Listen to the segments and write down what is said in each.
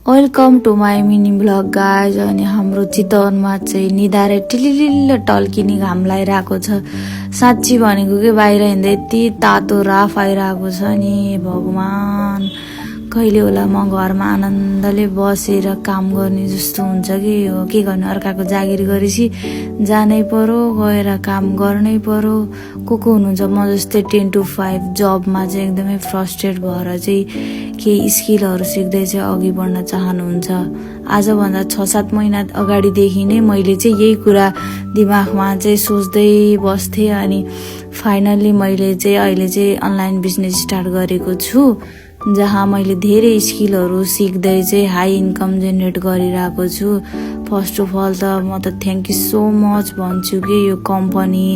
Welcome to my mini vlog guys. अनि हाम्रो चितवनमा चाहिँ निधारे टिलिलिल्ल टल्किने घाम लागिरहेको छ। साँच्ची भनेको के बाहिर हिँड्दा यति तातो राफ आइरहेको छ नि भगवान, कहिले होला म घरमा आनन्दले बसेर काम गर्ने जस्तो हुन्छ कि हो। के गर्ने, अर्काको जागिर गरेपछि जानै पर्यो, गएर काम गर्नै पर्यो। को हुनुहुन्छ म जस्तै 10 to 5 जबमा चाहिँ एकदमै फ्रस्ट्रेट भएर चाहिँ केही स्किलहरू सिक्दै चाहिँ अघि बढ्न चाहनुहुन्छ। आजभन्दा 6-7 महिना अगाडिदेखि नै मैले चाहिँ यही कुरा दिमागमा चाहिँ सोच्दै बस्थेँ। अनि फाइनल्ली मैले चाहिँ अहिले चाहिँ अनलाइन बिजनेस स्टार्ट गरेको छु, जहाँ मैले धेरै स्किलहरू सिक्दै चाहिँ हाई इन्कम जेनेरेट गरिरहेको छु। फर्स्ट अफ अल त म त थ्याङ्क यू सो मच भन्छु कि यो कम्पनी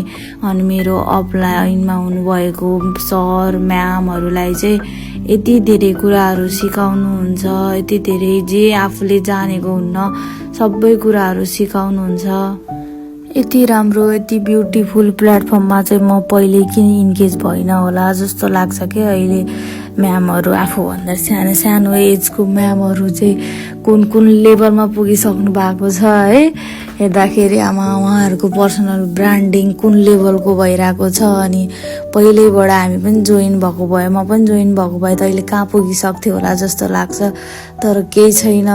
अनि मेरो अपलाइनमा हुनुभएको सर म्यामहरूलाई चाहिँ यति धेरै कुराहरू सिकाउनुहुन्छ, यति धेरै जे आफूले जानेको हुन्न सबै कुराहरू सिकाउनुहुन्छ। यति राम्रो यति ब्युटिफुल प्लेटफर्ममा चाहिँ म पहिले किन इन्गेज भइन होला जस्तो लाग्छ कि अहिले म्यामहरू आफूभन्दा सानो सानो एजको म्यामहरू चाहिँ कुन लेभलमा पुगिसक्नु भएको छ है। हेर्दाखेरि आमा उहाँहरूको पर्सनल ब्रान्डिङ कुन लेभलको भइरहेको छ। अनि पहिल्यैबाट हामी पनि जोइन भएको भए, म पनि जोइन भएको भए त अहिले कहाँ पुगिसक्थ्यो होला जस्तो लाग्छ। तर केही छैन,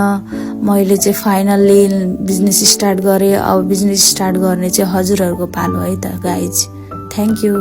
मैले चाहिँ फाइनल्ली बिजनेस स्टार्ट गरेँ। अब बिजनेस स्टार्ट गर्ने चाहिँ हजुरहरूको पालो है त गाइज। Thank you.